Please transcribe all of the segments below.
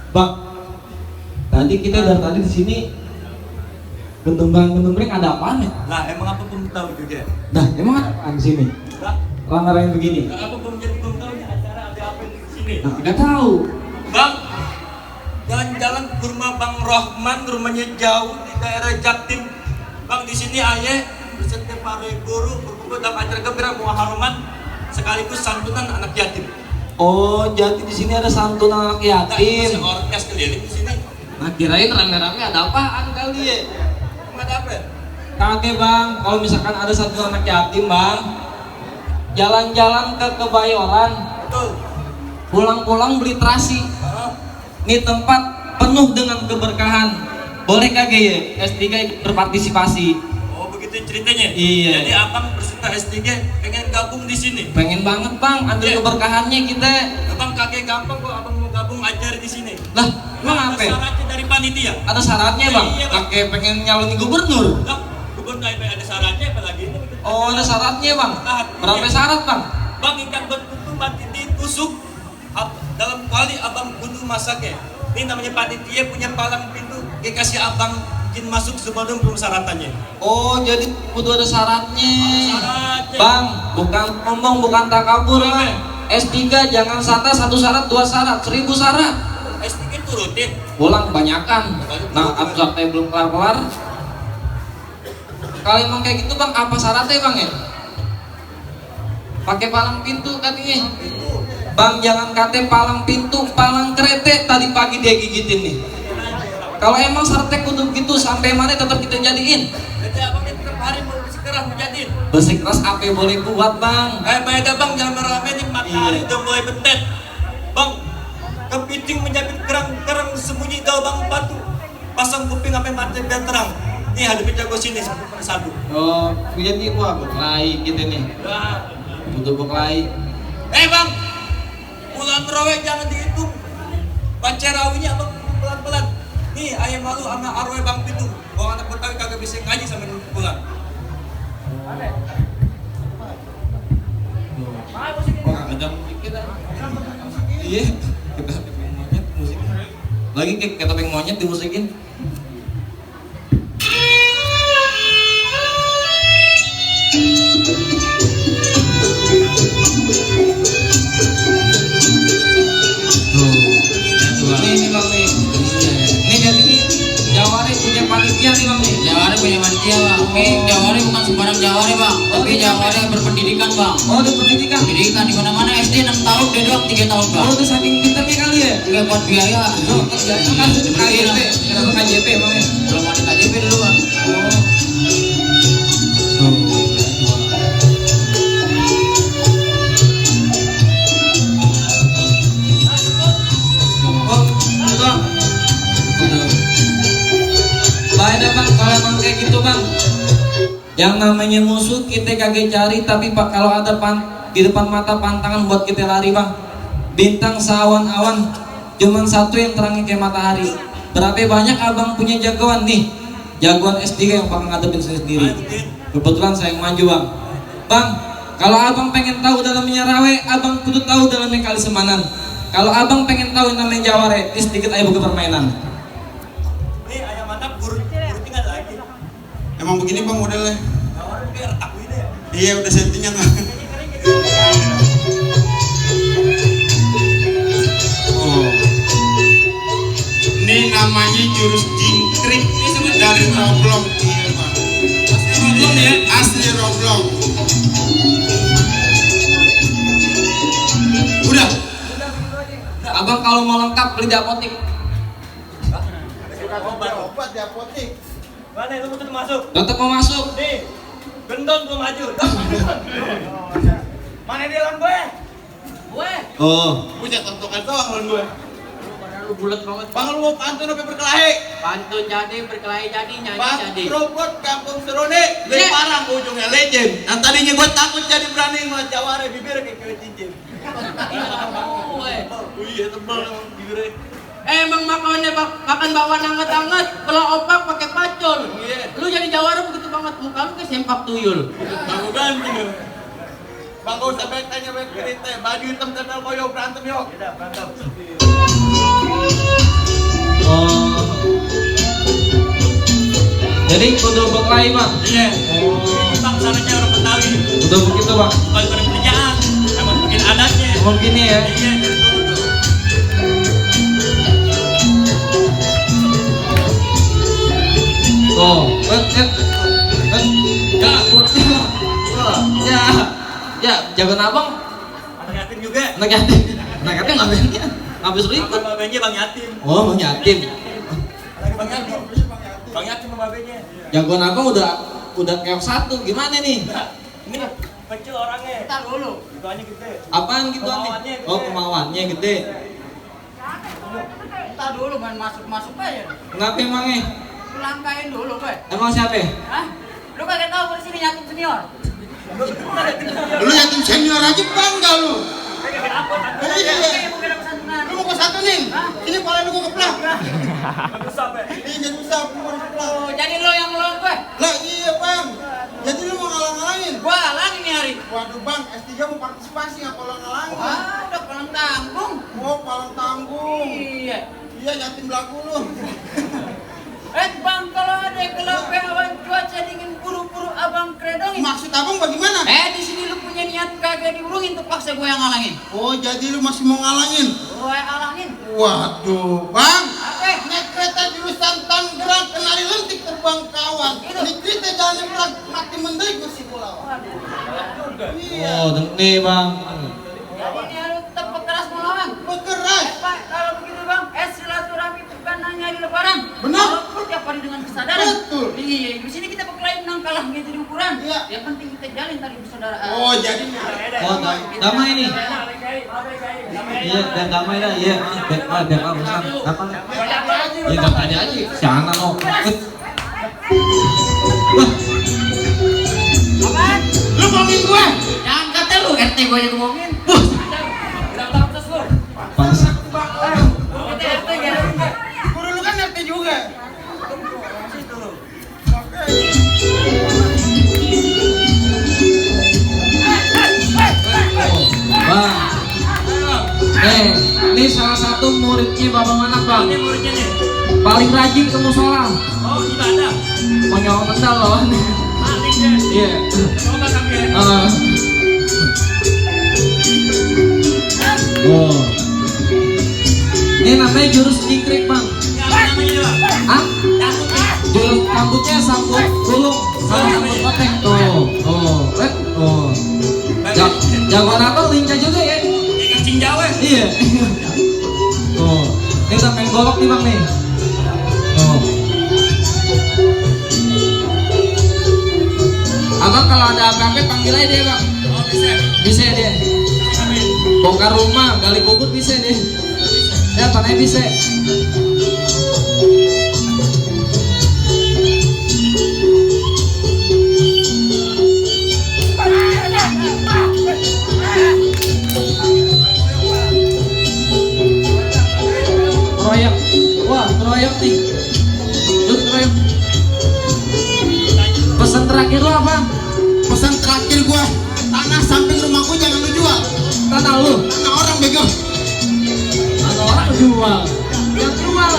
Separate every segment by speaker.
Speaker 1: Pak, tadi kita dari tadi di sini genteng-genteng ada apaan ya?
Speaker 2: Lah emang apa belum tahu juga?
Speaker 1: Nah, emang ada di sini? Langgar yang begini?
Speaker 2: Apa belum tahu nih acara ada apa di sini?
Speaker 1: Nah, nggak tahu.
Speaker 2: Bang, jalan-jalan ke rumah Bang Rohman, rumahnya jauh di daerah Jaktim. Bang, di sini ayah beserta para guru berkumpul dalam acara gembira muharuman sekaligus santunan anak yatim.
Speaker 1: Oh, jadi di sini ada santun anak yatim.
Speaker 2: Nah, orkes keliling di sini.
Speaker 1: Nah, kirain rame-rame ada apaan kali ya?
Speaker 2: Emang ada apa?
Speaker 1: Kakek bang, kalau misalkan ada satu anak yatim bang, jalan-jalan ke Kebayoran,
Speaker 2: Betul.
Speaker 1: pulang-pulang beli terasi. Ini tempat penuh dengan keberkahan. Boleh kakek ya S3 ikut berpartisipasi?
Speaker 2: Oh begitu ceritanya?
Speaker 1: Iya.
Speaker 2: Jadi abang peserta S3 pengen gabung di sini?
Speaker 1: Pengen banget bang, ambil
Speaker 2: Iya.
Speaker 1: keberkahannya kita.
Speaker 2: Abang kakek gampang kok abang mau gabung ajar di sini.
Speaker 1: Lah, emang
Speaker 2: Ada
Speaker 1: apa?
Speaker 2: syaratnya dari panitia.
Speaker 1: Ada syaratnya bang?
Speaker 2: Iya, Bang.
Speaker 1: Kakek pengen nyalonin gubernur.
Speaker 2: Lah, gubernur ada syaratnya apalagi ini
Speaker 1: Oh, ada syaratnya bang. Berapa syarat bang?
Speaker 2: Bang ikan betutu mati ditusuk dalam kali abang kudu masak ya. Ini namanya panitia punya palang pintu. Dia kasih abang izin masuk sebelum persyaratannya.
Speaker 1: Oh, jadi kudu ada syaratnya.
Speaker 2: Syaratnya.
Speaker 1: Bang, bukan ngomong, bukan takabur
Speaker 2: Oke.
Speaker 1: bang. S3 jangan satu syarat, dua syarat, 1000 syarat.
Speaker 2: S3 turutin.
Speaker 1: Pulang kebanyakan. Nah, abstraknya belum kelar-kelar. Kalau emang kayak gitu bang, apa syaratnya bang ya? Pakai palang pintu katanya. Bang jangan kate palang pintu, palang kerete tadi pagi dia gigitin nih. Kalau emang syaratnya kudu gitu sampai mana tetap kita jadiin.
Speaker 2: Jadi abang tiap hari mau bersih keras menjadiin.
Speaker 1: Bersih keras apa yang boleh buat bang?
Speaker 2: Baik bang jangan merame nih matahari udah mulai bentet. Bang, kepiting menjepit kerang-kerang sembunyi dalam bang batu. Pasang kuping sampai mata biar terang. Nih hadapin jago sini satu per satu.
Speaker 1: Oh, jadi wah berkelahi gitu nih.
Speaker 2: Nah.
Speaker 1: Butuh berkelahi.
Speaker 2: Bang, bulan rawe jangan dihitung. Baca rawinya abang pelan-pelan. Nih ayam malu sama arwah bang Pitu. Kalau anak Betawi kagak bisa ngaji sampai bulan.
Speaker 1: Wah, ada musik kita. Iya, kita topeng monyet musik. Lagi kayak topeng monyet dimusikin. Nih bang nih. Nih jadi nih Jawari punya panitia nih bang nih.
Speaker 3: Jawari punya panitia bang. Oke, Jawari bukan sembarang Jawari bang, tapi Jawari berpendidikan bang.
Speaker 1: Oh, di pendidikan.
Speaker 3: Pendidikan di mana-mana SD 6 tahun, dia doang 3 tahun bang.
Speaker 1: Oh, udah saking pintarnya kali ya.
Speaker 3: Nggak buat biaya.
Speaker 1: Oh, ya kan KJP, kenapa KJP bang ya?
Speaker 3: Belum ada KJP dulu bang.
Speaker 1: Oh, betul. Baik dah bang, kalau emang kayak gitu bang. Yang namanya musuh kita kagak cari, tapi pak kalau ada di depan mata pantangan buat kita lari bang. Bintang sawan-awan, cuman satu yang terangin kayak matahari. Berapa banyak abang punya jagoan nih? Jagoan S3 yang bakal ngadepin sendiri. Kebetulan saya yang maju bang. Bang, kalau abang pengen tahu dalamnya rawe, abang kudu tahu dalamnya kali semanan. Kalau abang pengen tahu yang namanya jaware, ini sedikit aja buku permainan.
Speaker 2: Nih ayam mantap guru tinggal lagi.
Speaker 4: Emang begini bang modelnya?
Speaker 2: Jawari biar aku ini ya.
Speaker 4: Iya udah settingan bang. Oh. Ini namanya jurus jingkrik dari Roblong. Iya bang. Asli Roblong ya? Asli Roblong. Udah.
Speaker 1: Abang kalau mau lengkap beli di apotik.
Speaker 4: Obat di apotik.
Speaker 2: Mana itu betul masuk?
Speaker 1: Tetap mau masuk.
Speaker 2: Nih, gendong belum maju. Mana dia lawan gue? Gue.
Speaker 1: Oh.
Speaker 4: Punya tontokan doang lawan gue.
Speaker 3: Lu bulat banget.
Speaker 4: Bang lu mau pantun apa berkelahi?
Speaker 3: Pantun jadi, berkelahi jadi, nyanyi
Speaker 4: Bang
Speaker 3: jadi.
Speaker 4: robot kampung Serone, lebih parah ujungnya legend. Yang tadinya gue takut jadi berani sama Jaware bibir kayak kue cincin. Iya tebal emang bibirnya.
Speaker 3: Emang makan bawaan hangat-hangat, kalau opak pakai pacul.
Speaker 4: Iya.
Speaker 3: Lu jadi Jawara begitu banget, muka lu kayak sempak tuyul.
Speaker 4: Bang gue ganti lu. Bang gak usah baik tanya baik cerita. Baju hitam sandal koyo berantem yuk.
Speaker 2: Udah, mantap.
Speaker 1: Oh. Jadi kudu berkelahi bang.
Speaker 2: Iya. Bang sananya orang Betawi.
Speaker 1: Kudu begitu bang.
Speaker 2: Bukan kerjaan, emang bikin adatnya.
Speaker 1: Oh gini ya.
Speaker 2: Iya, jadi dulu tuh.
Speaker 1: Oh. Ya. Ya. Jagoan abang.
Speaker 2: Anak yatim juga.
Speaker 1: Anak yatim. Anak yatim ngapain dia? Ngabis lu ikut.
Speaker 2: Sama babenya Bang Yatim.
Speaker 1: Oh bang yatim.
Speaker 2: Lagi Bang Yatim. Bang Yatim sama babenya.
Speaker 1: Jagoan abang udah keok satu. Gimana nih?
Speaker 2: Nah, ini kecil orangnya.
Speaker 3: Ntar dulu.
Speaker 2: Gituannya gede.
Speaker 1: Apaan gitu
Speaker 2: Kemauannya
Speaker 1: nih?
Speaker 2: gede.
Speaker 1: Oh kemauannya gede.
Speaker 3: Ntar dulu main masuk aja.
Speaker 1: Kenapa emangnya?
Speaker 3: Lu langkain dulu gue.
Speaker 1: Emang siapa?
Speaker 3: Hah? Lu kagak tahu gue sini yatim senior.
Speaker 4: Lu yatim senior aja bangga lu.
Speaker 2: Kenapa?
Speaker 4: Iya.
Speaker 3: Kayak mau kena pesantunan.
Speaker 4: Lu mau ke satu nih? Ini pala lu gua keplak.
Speaker 2: Bagus sampai.
Speaker 4: Iya jadi usah lu mau keplak.
Speaker 3: Oh, jadi lo yang lo gue.
Speaker 4: Lah iya bang. Jadi lu mau ngalang-ngalangin. Waduh bang, S3 mau partisipasi nggak kalau ngalangin?
Speaker 3: Wah, udah palang tanggung.
Speaker 4: Oh, palang tanggung.
Speaker 3: Iya.
Speaker 4: Iya, yatim belagu lu.
Speaker 3: Bang, kalau ada kelapa awan cuaca dingin buru-buru abang kredongin.
Speaker 4: Maksud abang bagaimana?
Speaker 3: Di sini lu punya niat kagak diurungin terpaksa gue yang ngalangin.
Speaker 4: Oh, jadi lu masih mau ngalangin?
Speaker 3: Gue yang ngalangin.
Speaker 4: Waduh, bang.
Speaker 3: Apa?
Speaker 4: Naik kereta jurusan Tangerang kenari lentik terbang kawan.
Speaker 3: Itu.
Speaker 4: Di kita jalan berat mati mendelik masih pulau. Iya.
Speaker 1: Oh, nih bang.
Speaker 3: Jadi ini harus tetap keras melawan.
Speaker 4: Berkeras.
Speaker 3: Pak, kalau begitu bang, silaturahmi bukan hanya di lebaran.
Speaker 4: Benar.
Speaker 3: Walaupun tiap hari dengan kesadaran.
Speaker 4: Betul.
Speaker 3: Iya, di sini kita berkelahi menang kalah gitu di ukuran.
Speaker 4: Iya.
Speaker 3: Yang penting kita jalin tadi persaudaraan.
Speaker 4: Oh, jadi
Speaker 1: Oh, damai nih. Iya, dan damai dah. Iya, biar urusan. Apa? Ya damai aja. Jangan lo.
Speaker 3: Apaan?
Speaker 4: lu bohongin gua.
Speaker 3: Jangan kata lu, RT gue yang ngomongin.
Speaker 1: Bangsa.
Speaker 4: Guru lu kan ngerti juga.
Speaker 1: Bang. Ini salah satu muridnya Bapak Manak bang.
Speaker 2: Ini muridnya nih.
Speaker 1: Paling rajin ke musola.
Speaker 2: Oh, ibadah.
Speaker 1: Mau nyawa kendal loh.
Speaker 2: Malik deh.
Speaker 1: Iya.
Speaker 2: Coba kami ya.
Speaker 1: Oh. Ini namanya jurus jingkrik bang.
Speaker 2: Apa namanya bang?
Speaker 1: Ah?
Speaker 2: Takutnya.
Speaker 1: Jurus rambutnya sambut gulung sama sambut oteng tuh. Oh, oh. Jagoan apa lincah juga ya?
Speaker 2: Kayak kencing Jawa.
Speaker 1: Iya. Tuh. Ini udah main golok nih bang nih. Oh. Abang kalau ada apa-apa panggil aja dia bang.
Speaker 2: Oh, bisa.
Speaker 1: Bisa dia.
Speaker 2: Amin.
Speaker 1: Bongkar rumah, gali kubur bisa dia. Ya panai bisa. Proyek, wah proyek nih. Dut proyek. Pesan terakhir lo apa?
Speaker 4: Pesan terakhir gua, tanah samping rumahku jangan lu jual.
Speaker 1: Tanah lu,
Speaker 4: Tanah orang bego.
Speaker 1: tanah orang jual. Yang jual.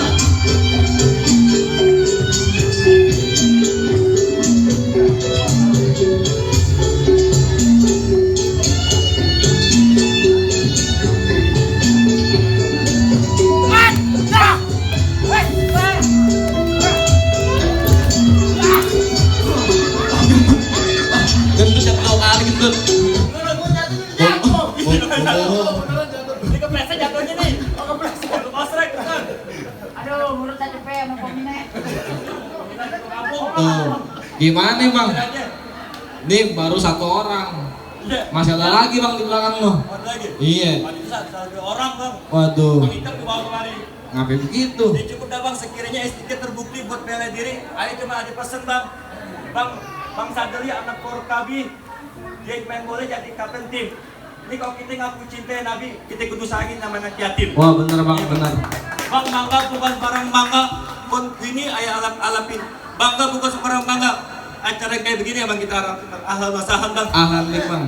Speaker 1: Gendut yang tahu kali gendut.
Speaker 2: Ini kepleset jatuhnya nih. Oh, kepleset. Kosrek kan.
Speaker 3: Aduh, mulut aja pe sama peminat.
Speaker 1: Tuh, gimana nih bang? Nih baru satu orang. Masih ada lagi bang di belakang lo.
Speaker 2: Ada lagi.
Speaker 1: Iya.
Speaker 2: Ada orang bang.
Speaker 1: Waduh,
Speaker 2: Bang Itam dibawa kemari.
Speaker 1: ngapain begitu?
Speaker 2: Ini cukup dah bang, sekiranya S3 terbukti buat bela diri. Ayo cuma ada pesen bang. Bang Sadeli anak Korkabi. Dia main bola jadi kapten tim. Ini kalau kita ngaku cinta Nabi, kita kudu sayangin nama anak yatim.
Speaker 1: Wah bener bang, bener.
Speaker 2: Bang mangga bukan barang mangga. Pun ini ayah alap-alapin. Bangga bukan seorang bangga. Acara kayak begini ya bang kita harap ahlan wa sahlan bang.
Speaker 1: Alhamdulillah bang.